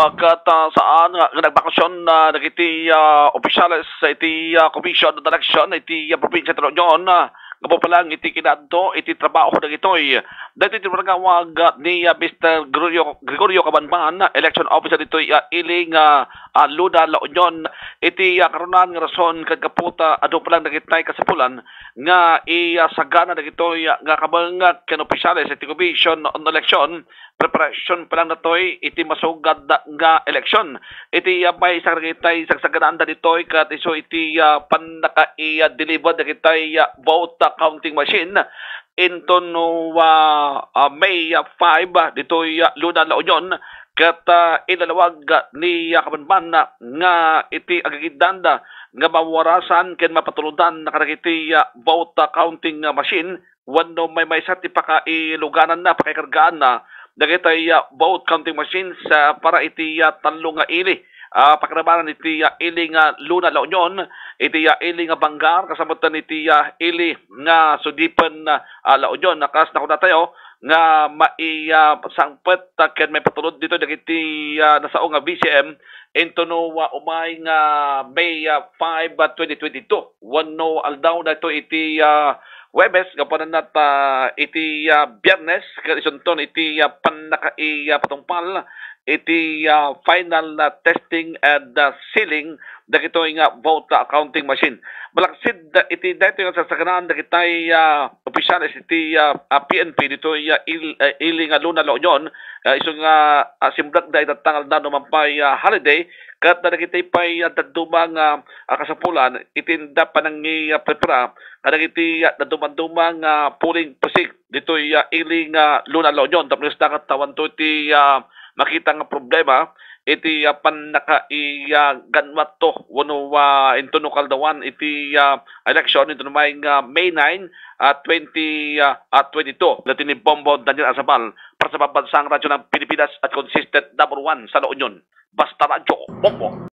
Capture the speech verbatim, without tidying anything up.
Ket, ah, saan nga, nga nagbakasyon na dagiti, ah, opisyales iti, ah, Commission on Election iti, ah, probinsya ti La Union, ah, gapu pa lang iti kinaadto iti trabaho dagitoy. Daytoy ti panagawag, ah, ni, ah, Mister Gregorio, Gregorio Cabanban, election officer ditoy, ah, Ili nga, ah, Luna, La Union. Iti, ah, karunan nga rason ket gapu ta adu pa lang dagitay kasapulan nga isagana dagitoy, ah, nga kabeng ken opisyales iti Commission on Election, preparasyon pa lang datoy iti masugad nga eleksyon. Iti, ah, maysa dagitay sagsaganaanda ditoy ket isu iti, ah, pannaka-, ah, deliver dagitay, ah, vote, ah, counting machine inton, ah, ah, May, ah, five, ah, ditoy, ah, Luna, La Union, ket, ah, inalawag ni, ah, Cabanban, ah, nga iti agigiddan, ah, nga mawarasan ken mapatulodan kadagiti, ah, vote, ah, counting, ah, machine wenno maymaysa ti pakailugananna, pakaikargaanna dagitay, ah, vote counting machines, ah, para iti, ah, tallo nga ili. Ah, pakinabangan iti, ah, ili nga Luna, La Union, iti, ah, ili nga Bangar, kasla met iti, ah, ili nga Sudipen, ah, La Union. Kas nakunatayo nga mai, ah, sangpet, ah, ken maipatulod ditoy dagiti, ah, nasao nga V C M inton, ah, umay nga May, ah, five, ah, twenty twenty-two. Wenno aldaw daytoy iti, ah, Huwebes, gapunan ta iti, ah, Biyernes, ket isunton iti, ah, pannaka-, ah, patungpal iti, ah, final, ah, testing and, ah, sealing dagitoy nga vote, ah, counting machine. Malaksid, ah, iti daytoy nga sagsaganan dagitay, ah, opisyales iti, ah, ah, P N P ditoy, ah, Il-, ah, Ili nga Luna, La Union, ah, isu nga, ah, simrekda iti aldaw no mapay, ah, holiday, ket dagiti pay, ah, dadduma nga, ah, kasapulan, iti inda panangi-, ah, prepara kadagiti, ah, dadduma-duma nga polling precinct ditoy, ah, Ili nga Luna, La Union. Tapno isda ket awanto iti, ah, makita nga problema iti, ah, pannaka-, ah, ganwatto wenno, ah, inton no kaldawan iti, ah, election inton umay nga May nine, ah, twenty, ah, ah, twenty-two. Daytoy ni Bombo Daniel Azabal para sa Pambansang Radyo ng Pilipinas at Consistent Number One sa La Union. Basta Radyo, Bombo.